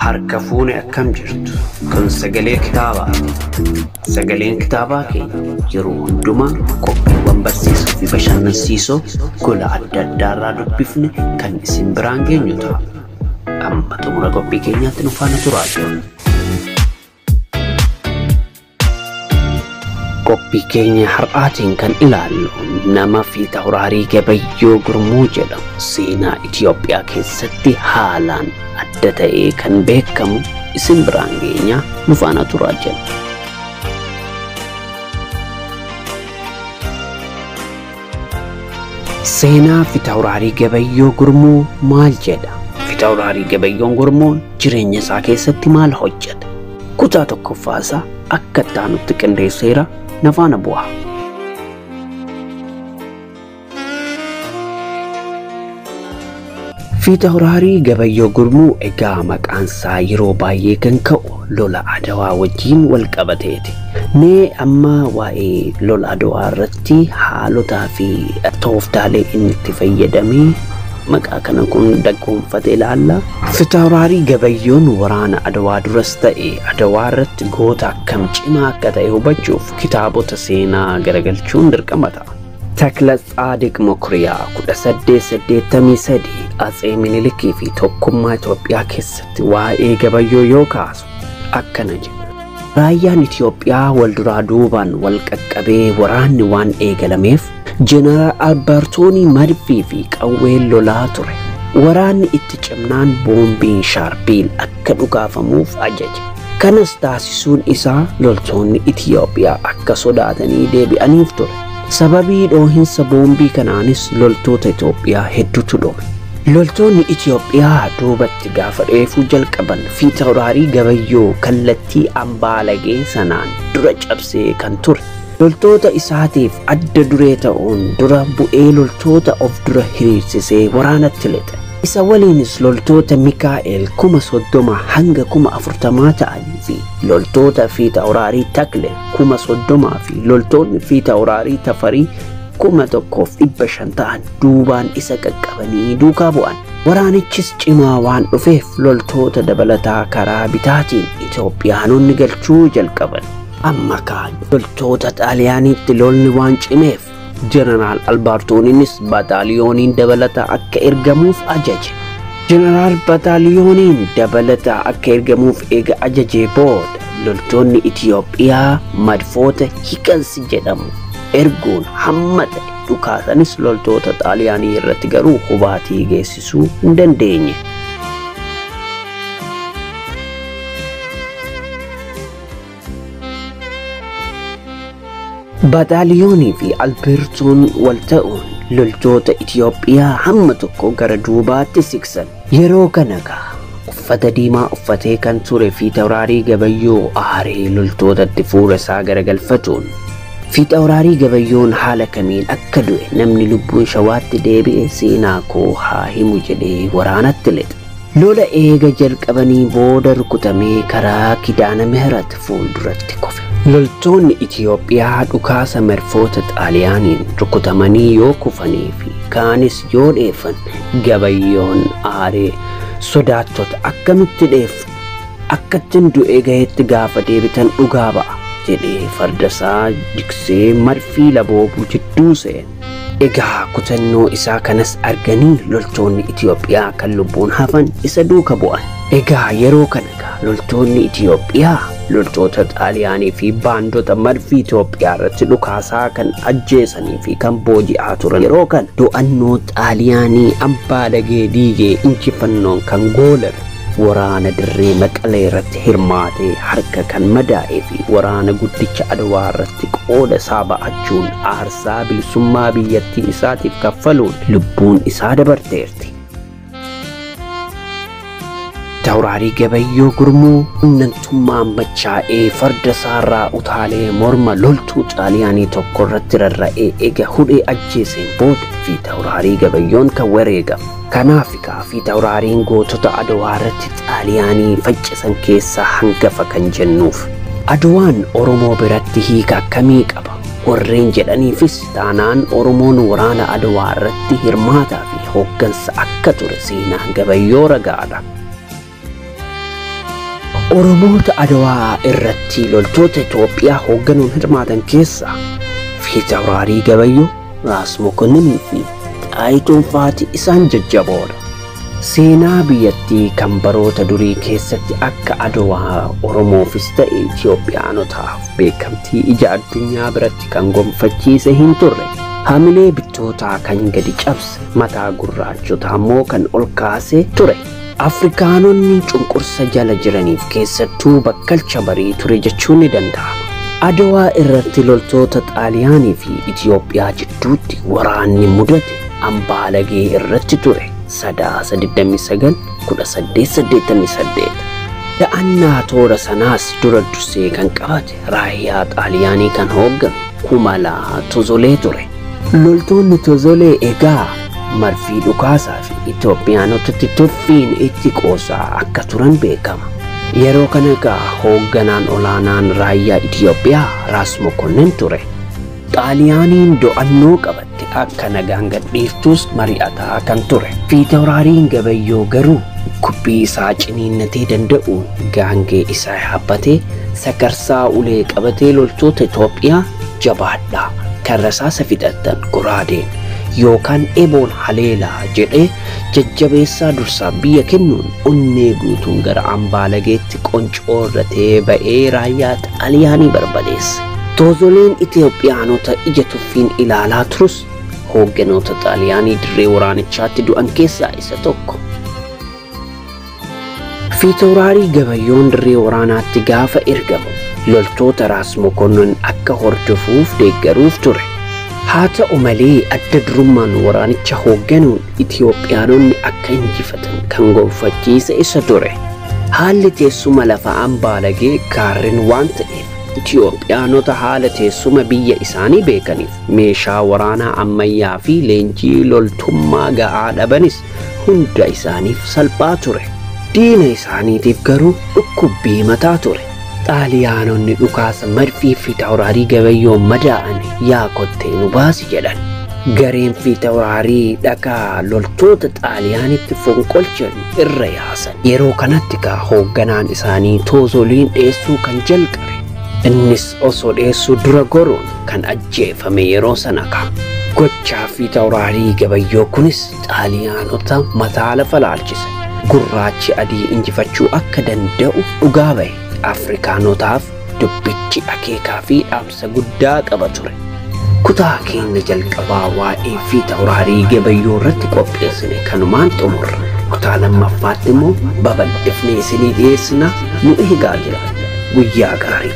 Harka fuune akkam jirtu kun sagalee kitaabaati. Sagaleen kitaabaa keenya yeroo hundumaa qophiiwwan barsiisoo fi bashannansiisoo gola adda addaarraa dubbifne kan isin biraan geenyu ta'a. Amma xumura qophii keenyaatti nu faana turaa jiru. Qophii keenya har'aatiin kan ilaallu nama Fiixaawuraarii Gabayyoo Gurmuu jedhamu seenaa Itiyoophiyaa keessatti haalaan adda ta'ee kan beekamu isin biraan geenya nu faana turaa jenna. Seenaa Fiixaawuraarii Gabayyoo Gurmuu maal jedha? Fiixaawuraarii Gabayyoon Gurmuun jireenya isaa keessatti maal hojjeta? Kutaa tokkoffaa isaa akka itti aanutti qindeesseera. Na faana bu'aa. Fiixaawuraarii Gabayyoo Gurmuu egaa maqaan isaa yeroo baay'ee kan ka'u lola Adawaa wajjin wal qabateeti. Mee amma waa'ee lola Adawaa irratti haalotaa fi tooftaalee inni itti fayyadamee maqaa kana kun daggoonfate ilaalla. Fiixaawuraarii Gabayyoon waraana Adawaa duras ta'e Adawaa irratti goota akkam cimaa akka ta'e hubachuuf kitaabota seenaa garagalchuun dirqama ta'a. Takla Tsaadiq Mokuriyaa 1883 Atsee Minilikii fi tokkummaa Itoophiyaa keessatti waa'ee Gabayyoo yoo kaasu akkana jedha. Raayyaan Itoophiyaa wal duraa duubaan wal qaqqabee waraanni waan eegalameef Jeneraal Albertoonii Madfii fi qawween lolaa ture. Waraanni itti cimnaan boombiin shaarbiil akka dhukaafamuuf ajaje. Kanas taasisuun isaa loltoonni Itoophiyaa akka sodaatanii deebi'aniif ture. Sababii dhoohinsa boombii kanaanis loltoota Itoophiyaa hedduutu dhume. Loltoonni Itoophiyaa duubatti gaafa dheefuu jalqaban Fiixaawuraarii Gabayyoo kallattii Ambaalagee sanaan dura cabsee kan ture. Loltoota isaatiif adda duree ta'uun dura bu'ee loltoota of dura hiriirsisee waraanatti lixe. Isa waliinis loltoota Mikaa'el 30,000 hanga 40,000 ta'anii fi loltoota Fiixaawuraarii Takle 30,000 fi loltoonni Fiixaawuraarii Tafarii 1,500 ta'an duubaan isa qaqqabanii duukaa bu'an. Waraanichis cimaa waan dhufeef loltoota dabalataa karaa bitaatiin Itoophiyaanonni galchuu jalqaban. Amma kaan loltoota Xaaliyaaniitti lolli waan cimeef Jeneraal Albertooniinis bataaliyooniin dabalataa akka ergamuuf ajaje. Jeneraal bataaliyooniin dabalataa akka ergamuuf eega ajajee booda loltoonni Itoophiyaa madfoota Hiqansi jedhamu erguun hamma ta'e dhukaasanis loltoota Xaaliyaanii irratti garuu hubaatii geessisuu hin dandeenye. Bataaliyoonii fi Albertoon wal ta'uun loltoota Itoophiyaa hamma tokko gara duubaatti siksan. Yeroo kana gaa uffata diimaa uffatee kan ture Fiixaawuraarii Gabayyoo aaree loltootatti fuula isaa garagalfatuun Fiixaawuraarii Gabayyoon haala kamiin akka du'e namni lubbuun shawaatti deebi'e seenaa koo haa himu jedhee waraanatti lixe. Lola eega jalqabanii booda rukutamee karaa Kidaana Mihrat fuulduratti kufe. Loltoonni Itoophiyaa dhukaasa marfoota Xaaliyaaniin rukutamanii yoo kufanii fi kaanis yoo dheeffan Gabayyoon aaree sodaattota akkamitti dheeffu akkattiin du'ee gaheetti gaafa deebitan dhugaa ba'a jedhee farda isaa jigsee marfii laboobuu jidduu seene. Egaa kutannoo isaa kanas arganii loltoonni Itoophiyaa kan lubbuun hafan isa duuka bu'an. Egaa yeroo kana loltoonni Itoophiyaa loltoota Xaaliyaanii fi baandota marfii Itoophiyaa irratti dhukaasaa kan ajjeesanii fi kan booji'aa turan. Yeroo kana to'annoo Xaaliyaanii Ambaalagee diigee injifannoon kan goolame waraana dirree Maqalee irratti hirmaatee harka kan madaa'ee fi waraana guddicha Adawaa irratti qooda isaa ba'achuun aarsaa bilisummaa biyyattii isaatiif kaffaluun lubbuun isaa dabarteerti. Fiixaawuraarii Gabayyoo Gurmuu humnantummaan machaa'ee farda isaarraa utaalee morma loltuu Xaaliyaanii tokko irratti rarra'ee eega hudhee ajjeeseen booda Fiixaawuraarii Gabayyoon kan wareegame. Kanaaf egaa Fiixaawuraariin gootota Adawaa irratti Xaaliyaanii faccisan keessaa hangafa kan jennuuf. Adawaan Oromoo biratti hiika akkamii qaba? Warreen jedhaniifis taanaan Oromoon waraana Adawaa irratti hirmaataa fi hooggansa akka ture seenaan Gabayyoo ragaadha. Oromoota Adawaa irratti loltoota Itoophiyaa hoogganuun hirmaatan keessaa Fiitawraarii Gabayyoo, Raas Mokonninii fi Xaayituun faati isaan jajjaboodha. Seenaa biyyattii kan baroota durii keessatti akka Adawaa Oromoofis ta'e Itoophiyaanotaaf beekamtii ija addunyaa biratti kan gonfachiise hin turre. Hamilee bittootaa kan gadi cabse, mataa gurraachotaa immoo kan ol kaase ture. Afrikaanonni cunqursa jala jiraniif keessattuu bakkalcha barii ture jechuun ni danda'ama. Adawaa irratti loltoota Xaaliyaanii fi Itoophiyaa jidduutti waraanni mudate Ambaalagee irratti ture. Sadaasa 29 1888. Da'annaa toora sanaas dura dursee kan qabate raayyaa Xaaliyaanii kan hoogganu Kumalaa Tozolee ture. Loltoonni Tozolee egaa marfii dhukaasaa fi Itoophiyaanotatti tuffiin itti qoosaa akka turan beekama. Yeroo kana egaa hoogganaan olaanaan raayyaa Itoophiyaa Raas Mokonnin ture. Xaaliyaaniin do'annoo qabatte akka nagaan gadhiiftus mari'ataa kan ture. Fiitawraariin Gabayyoo garuu kubbii isaa ciniinnatee danda'uun gaangee isaa yaabbatee sakarsaa ulee qabatee loltoota Itoophiyaa jabaadhaa kan rasaasa fixattan goraadeen yookaan eboon haleelaa jedhee jajjabeessaa dursaa biyya kennuun onnee guutuun gara Ambaalageetti qoncoorratee ba'ee raayyaa Xaaliyaanii barbadeesse. Toozoleen Itoophiyaanota ija tuffiin ilaalaa turus hoogganoota Xaaliyaanii dirree waraanichaatti du'an keessaa isa tokko. Fiitawraarii Gabayyoon dirree waraanaatti gaafa ergamu loltoota Raas Mokonnon akka hordofuuf deeggaruuf ture. Haa ta'u malee adda durummaan waraanicha hoogganuun Itoophiyaanonni akka injifatan kan gonfachiise isa ture. Haalli teessuma lafa Ambaalagee gaarreen waan ta'eef Itoophiyaanota haala teessuma biyya isaanii beekaniif meeshaa waraanaa ammayyaa fi leenjii loltummaa ga'aa dhabanis hunda isaaniif salphaa ture. Diina isaaniitiif garuu dhukkubbii mataa ture. Xaaliyaanonni dhukaasa marfii Fiitawraarii Gabayyoo madaa'an yaa kottee nu baasi jedhan. Gareen Fiitawraarii dhagaa loltoota Xaaliyaanitti fonqolchan irra yaasan. Yeroo kanatti kaa hoogganaan isaanii Toozoliin dheessuu kan jalqabe. Innis osoo dheessuu dura goruun kan ajjeefame yeroo sana ka. Gochaa Fiitawraarii Gabayyoo kunis Xaaliyaanota mataa lafa laalchise. Gurraachi adii injifachuu akka danda'u dhugaa bahe. Afrikaanotaaf dubbichi akeekaa fi dhaamsa guddaa qaba ture. Kutaa keenya jalqabaa waa'ee Fiitawraarii Gabayyoo irratti qopheessine kanumaan xumurra. Kutaa lammaffaatti immoo babal'ifnee isinii dhiyeessina, nu eegaa jira. Guyyaa gaarii.